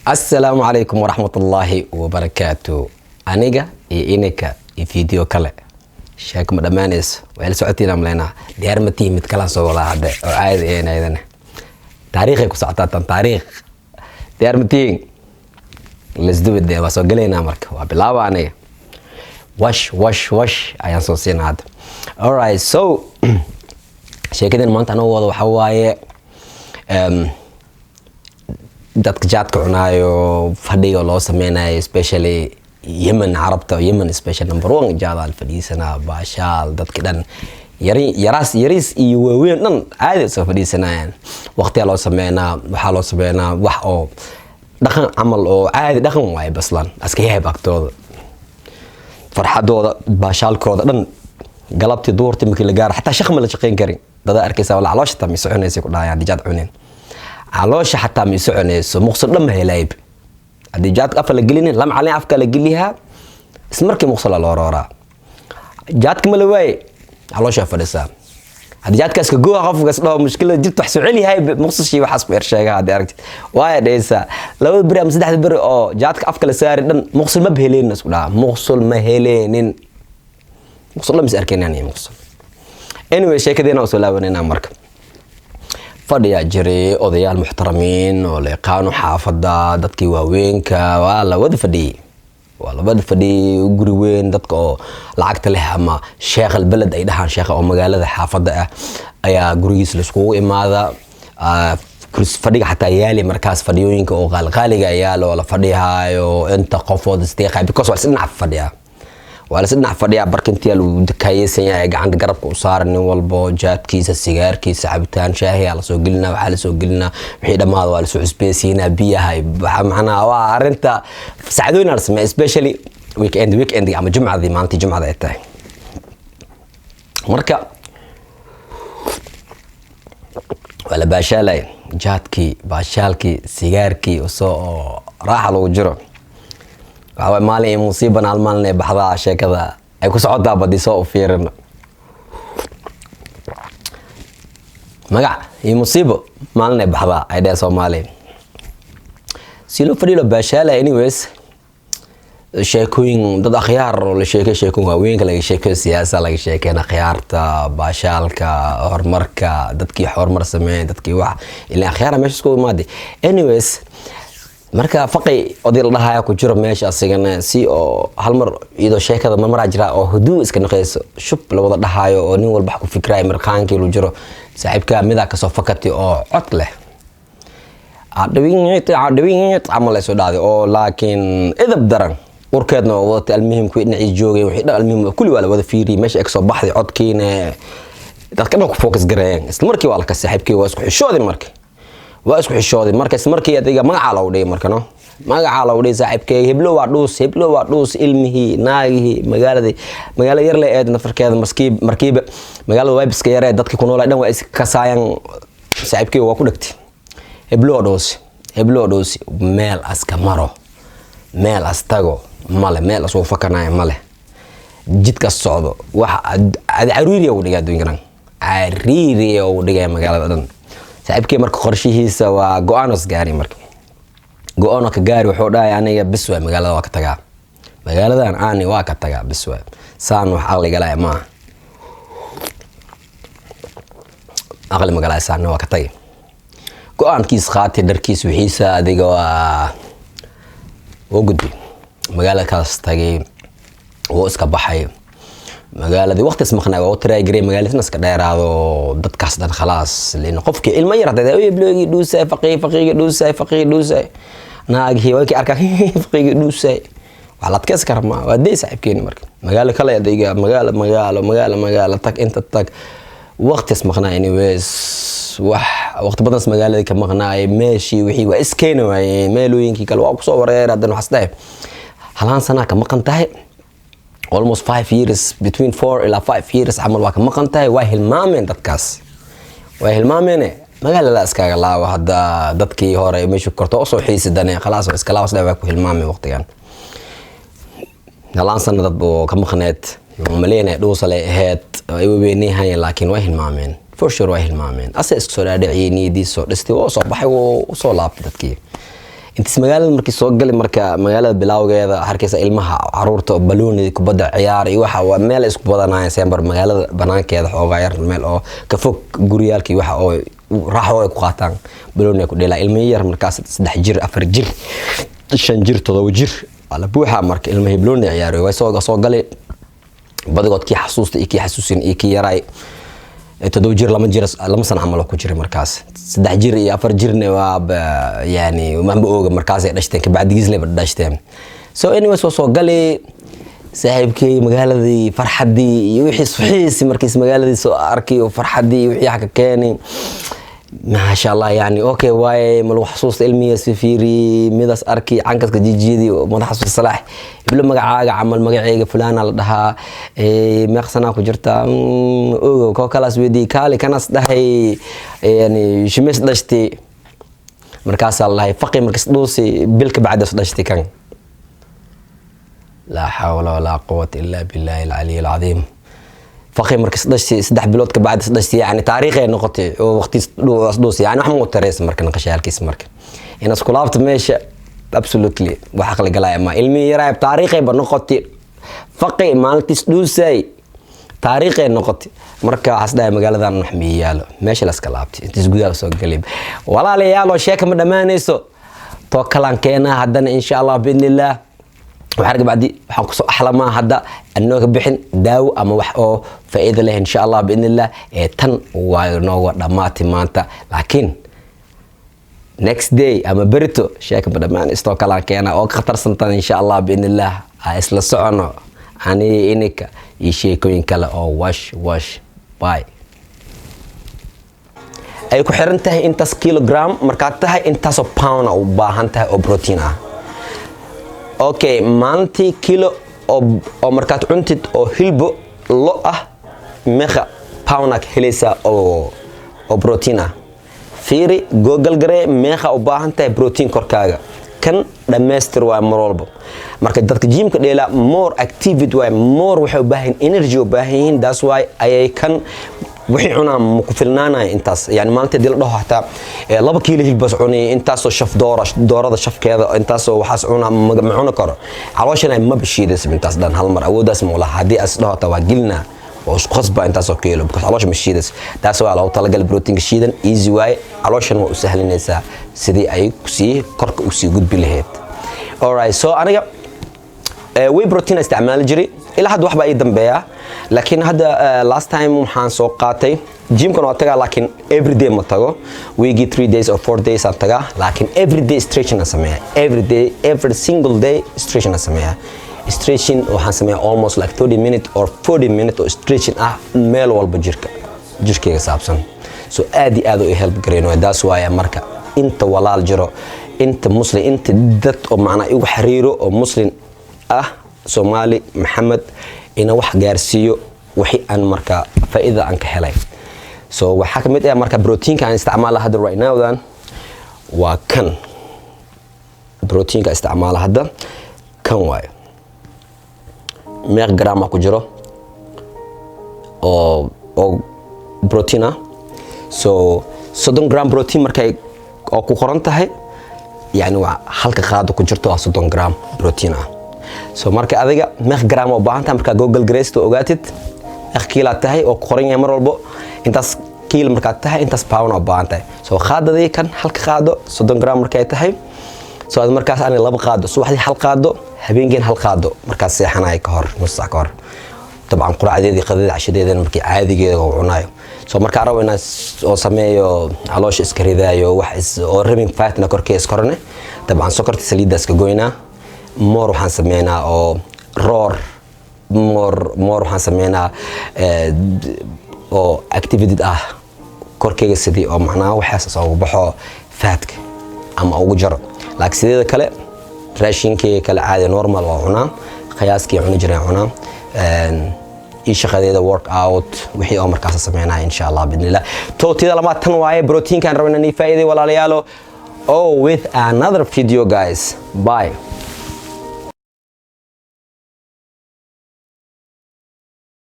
Assalaamu calaykum waraxmatullaahi wabarakaatu. Aniga iyo ininka iyo video kale sheeko ma dhammaanayso. Waa ila socotiin amleynaa. Diyaar ma tihi? Mid kalaan soo wadaa hadde oo caadi ahayn. Ayadana taariikhay ku socotaa tan taariikh. Diyaar ma tihiin? Let's do it. Waa soo gelaynaa marka, waa bilaaba. Aniga wash wash wash ayaan soo siinaa hadda. Alright, so sheekadan maanta anoo wado waxaa waaye dadka jaadka cunaayo, fadhiga loo sameynayo, especially Yemen, Carabta Yemen special, number one jaadaal fadhiisanaa, baashaal, dadki dhan yari yaraas yariis iyo waaweyn dhan caadi soo fadhiisanayaan. Waqtiyaa loo sameynaa, waxaa loo sameynaa wax oo dhaqan camal oo caadi dhaqan waaye, baslan aska yahay agtooda, farxadooda, baashaalkooda dhan. Galabtii, duhurtii markii la gaaro, xataa shaq ma la shaqeyn karin. Dadaa arkaysa wala caloosha xataa ma soconaysa ku dhahayaan. Haddii jaad cunin, caloosha xataa ma soconayso, muqsul dhan ma helayb. Haddii jaadka afka la gelinin, lama calin afka la geliyaa, isla markii muqsula loo rooraa. Jaadka ma la waaye, calooshaa fadhisaa. Haddii jaadkaas ka gooha, qofkaas dhaho mushkilada jirta wax soo celiyahay, muqsushii waxaas ku ersheega. Haddii aragtid waaya dhehaysaa labada beri ama saddexda beri oo jaadka afka la saari dhan, muqsul ma heleenin, isku dhaha muqsul ma heleenin, muqsul dhan mis arkeenan iyo muqsul. Anyway, sheekadeena usoo laabanayna. Marka fadhiyaa jiray, odayaal muxtaramiin oo la yaqaano xaafadda, dadkii waaweynka, waa la wada fadhiyey, waa la wada fadhiyey. Guri weyn, dadka oo lacagta leh ama sheekh albeled ay dhahaan, sheekha oo magaalada xaafadda ah ayaa gurigiisa laiskugu imaada. Fadhiga xataa yaali markaas fadhiyooyinka oo qaalqaaliga yaalo oo la fadhihaayo, inta qofood isdeeqay, because waa is dhinac fadhiyaa, waa la dhinac fadhiyaa. Barkintiyaa lagu dakayeysan yahay, gacanta garabka u saaran, nin walbo jaadkiisa, sigaarkiisa, cabitaan, shaahiyaa lasoo gelinaa, waxaa lasoo gelinaa, wixii dhammaada waa lasoo cusbeysiinaa, biyaha waxa macnaha waa arrinta sacdooyin la sameeya, especially weekend ama jumcadii, maalintii jumcada ay tahay. Marka waa la baashaalay, jaadkii, baashaalkii, sigaarkii, usoo oo raaxa lagu jiro. Waxaa waay maalin iyo musiiban hal maalin ay baxdaa, sheekada ay ku socotaa badi soo u fiirino. Magac iyo musiibo maalin ay baxdaa ay dheh Soomaaliya. Si loo fadhiyo, loo baashaalay. Anyways, sheekooyin dad akhyaar oo la sheekay, sheekooyin waaweynka laga sheekeyo, siyaasa laga sheekeen, akhyaarta, baashaalka, horumarka, dadkii horumar sameeyay, dadkii wax ilaa akhyaara meesha isku imaaday. Anyways, marka faqi oday la dhahaya ku jiro meesha asigana, si oo hal mar iyadoo sheekada marmaraa jira oo huduu iska noqeyso, shub la wada dhahayo oo nin walba wax ku fikrayo, mirqaankii lu jiro, saaxiibkaa midaa kasoo fakatay oo cod leh, cadhawinit cadhawinit camal ay soo dhacday, oo laakiin edab daran urkeedna waa wadatay. Almuhim, kuwii dhinacii joogay, wixii dhan, almuhim kulli waa la wada fiiriyey meesha ay kasoo baxday codkiina. Dadka dhan ku focus gareeyeen. Isla markii waa la ka saaxiibkii waa isku xishooday. Marka waa isku xishooday. Marka isla markii adiga magacaa loogu dhigay, marka no magacaa loogu dhigay saaxiibkay, heblo waa dhuus, heblo waa dhuus. Ilmihii, naagihii, magaaladii, magaalada yar le eed nafarkeeda maskiib markiiba magaalada waybiska yaree, dadkii ku noolaa dhan waa iska kasaayaan. Saaxiibkay waa ku dhegtay, heblo waa dhuusi, heblo waa dhuusi. Meel aska maro, meel as tago male, meel asuu fakanaya male, jidkas socdo wax cariiriya u dhigay, adduunkan cariiriya uu dhigaya magaalada dhan saaxiibkii. Marka qorshihiisa waa go-aanos gaari. Marka go-aan ka gaari, wuxuu dhahay: "Aniga bis waay, magaalada waa ka tagaa, magaaladan ani waa ka tagaa, bis waay, saan wax aqli galaya maaha, aqli magalaya, saana waa ka tagay." Go-aankiis qaatay, dharkiis, wixiisa, adiga waa gudbay, magaalada kaas tagay, wuu iska baxay magaaladii. Waqtiis maqnaa waa u tiraagaray magaaladiisna iska dheeraado dadkaas dhan, khalaas. Lin qofkii ilmo yar hadda hebloogii dhuusay, faqii, faqiigi dhuusay, faqiigi dhuusay, naagihii waa kii arkaa faqiigi dhuusay, wax la adkeysi kara ma waa dey saaxiibkeeni. Marka magaalo kale, adiga magaalo magaalo magaalo magaalo tag, inta tag, waqtiis maqnaa. Anyways, wax waqti badans magaaladii ka maqnaay, meeshii wixii waa iskeeni waayeen, meelooyinkii kale waa kusoo wareer. Haddana waxaas dhahay halaan sanaa ka maqan tahay, almost 5 years, between 4 ilaa 5 years camal waa ka maqan tahay. Waa hilmaameen dadkaas, waa hilmaameene, magaalada iskaga laabo hadda, dadkii hore meeshu korto usoo xiisi dane, khalaas waa iska laabo isdhahay, waa ku hilmaameen waqtigan halaan sana dad buu ka maqneed. Maleynaya dhuusalay ahayd ay waweynayahayeen, laakiin way hilmaameen, for sure way hilmaameen. Ase isku soo dhaadhiciyey, niyadiis soo dhistay, waa soo baxay, wuu usoo laabtay dadkii. Intaas magaalada markii soo gali, marka magaalada bilowgeeda harkeysa ilmaha caruurta oo balooni kubadda ciyaar iyo waxa waa meel ay isku badanayaan. Sembar magaalada banaankeeda xoogaa yar, meel oo ka fog guryaalka iyo waxa oo raaxo ay ku qaataan, balooni ay ku dheelaa ilmihi yar. Markaas 3 jir, 4 jir, 5 jir, 7 jir waa la buuxaa. Marka ilmihii balooni ciyaaro way soo galay badigood, kii xasuusta iyo kii xasuusin iyo kii yaraay 7 jir, 2 jir, 2 sano camal oo ku jiray markaas. 3 jir iyo 4 jirna waaba yani maba ooga, markaasay dhashteen, kabacdigiisnayba dhashteen. So anyways, waa soo galay saaxiibkay magaaladii, farxadii iyo wixii suxiisi markiis magaaladii soo arkay oo farxadii iyo wixii ka keenay, maasha Allah. Yani okay waaye, ma lagu xasuusta ilmihiisa si fiiri midaas arki cankaska jijiidi madax xasuus salaax iblo magacaaga camal, magacayga fulaana la dhahaa, meeq sanaa ku jirta? Ogo koo kalaas weydii kaali kanas dhahay, yani shimis dhashtay. Markaasaa la dhahay faqi markas dhuusi bil ka bacdas dhashtay kan. Laa xawla walaa quwata illa billahi alcaliy alcadiim. Faqi markas dhashtay 3 bilood ka bacdi dhashtay, yani taariikhay noqotay oo waqti dhuus, yani wax ma tareysa. Marka naqashayaalkiis marka inaas kulaabta meesha absolutely wax aqli galaya ma ilmihii yaraay taariikhayba noqotay. Faqi maalintiis dhuusay taariikhay noqotay. Marka waxaas dhahay magaaladan wax miyi yaalo meesha laska laabtay intiis gudaha soo galay. Walaalayaalo, sheeka ma dhammaanayso, too kalaan keenaa haddana insha Allah biidni illah. Waxaan bacdi waxaan kusoo axlamaa hadda anoo ka bixin daawo ama wax oo faa'iido leh insha Allah biidni illah. Ee tan waa nooga dhammaatay maanta, laakiin next day ama berito sheeka ma dhammaan istoo kalaan keena oo ka khatarsantan insha Allah biidni illah. Ha isla socono aniga ininka iyo sheekooyin kale oo wash wash bye ay ku xiran tahay. Intaas kilogram markaad tahay, intaasoo pound u baahan tahay oo protein ah. Okay, maalintii kilo oo markaad cuntid oo hilbo lo ah, meeqa pound aad helaysaa oo protein ah? Fiiri, Google garee meeqa u baahan tahay protein korkaaga. Kan dhammaystir waay mar walba. Marka dadka gymka dheela more activity waay, more waxay u baahan yihiin energy u baahan yihiin. That's why ayay kan wixii cunaa ma ku filnaanaya intaas. Yani maalinta hadii la dhaho hataa 2 kiilo hilbas cuni, intaasoo shaf doora, doorada shafkeeda intaasoo waxaas cunaa, ma cuni karo. Calooshana maba shiidaysa intaas dhan hal mar, awooddaas ma ulaha. Haddii as dhaho hataa waa gelinaa oo isku khasba intaasoo kiilo, because caloosha ma shiidaysa. Taas waa loogu talagalay proteinka shiidan, easy waaye, calooshana waa u sahlinaysaa sidii ay kusii korka usii gudbi lahayd. Alright, so aniga whey protein isticmaali jiray, ilaa hadda waxbaa ii dambeeya, laakiin hadda last time waxaan soo qaatay. Gymkan waa tagaa, laakiin everyday ma tago. Weekii 3 days or 4 days aan tagaa, laakiin everyday stretching aan sameeya. Every day, every single day stretching aan sameeya. Stretching waxaan sameeya almost like 30 minute or 40 minute oo stretching ah, meel walba jirka jirkayga saabsan. So aad iyo aad u help gareyno. That's why marka inta walaal jiro, inta muslim, inta dad oo macnaa igu xiriiro oo muslim ah, Soomaali Maxamed, ina wax gaarsiiyo wixii aan marka faa'iida aan ka helay. So waxaa ka mid ah marka proteinka aan isticmaala hadda right now dan waa kan. Proteinka isticmaala hadda kan waayo. Meeq gram ku jiro oo protein ah? So 30 gram protein markay oo ku qoran tahay, yani waa halka qaado ku jirto waa 30 gram protein ah. So marka adiga meeq gram oo baahan tahay, markaa Google gareysto ogaatid meeq kiilaad tahay oo ku qoran yahay mar walbo. Intaas kiil markaad tahay, intaas pound oo baahan tahay. So qaadadii kan halka qaado 30 gram markay tahay, so ad markaas ani 2 qaado subaxdii, hal qaado habeenkiin, hal qaado markaas seexanayo ka hor, nus saac ka hor. Dabcan quraacdeedii, qadadii, cashadeedana markii caadigeeda oo cunayo. So markaa rabo inaan oo sameeyo caloosha iska ridaayo, wax is oo rabin fatna korkee iskorne, dabcan sokorta, saliidda iska goynaa. More waxaan sameynaa oo roor more waxaan sameynaa oo activity ah korkeyga, sidii oo macnaha waxaas ugu baxo fatka ama ugu jaro. Laakiin sideeda kale raashinkeyga kale caadi normal waa cunaa, qiyaaskii cuni jireen cunaa, iyo shaqadeeda, work out, wixii oo markaas sameynaya insha Allah biidnillah. Tootida labaad tan waaye, proteinkan rabana inay faa'iiday walaalayaalo. Oh, with another video guys, bye.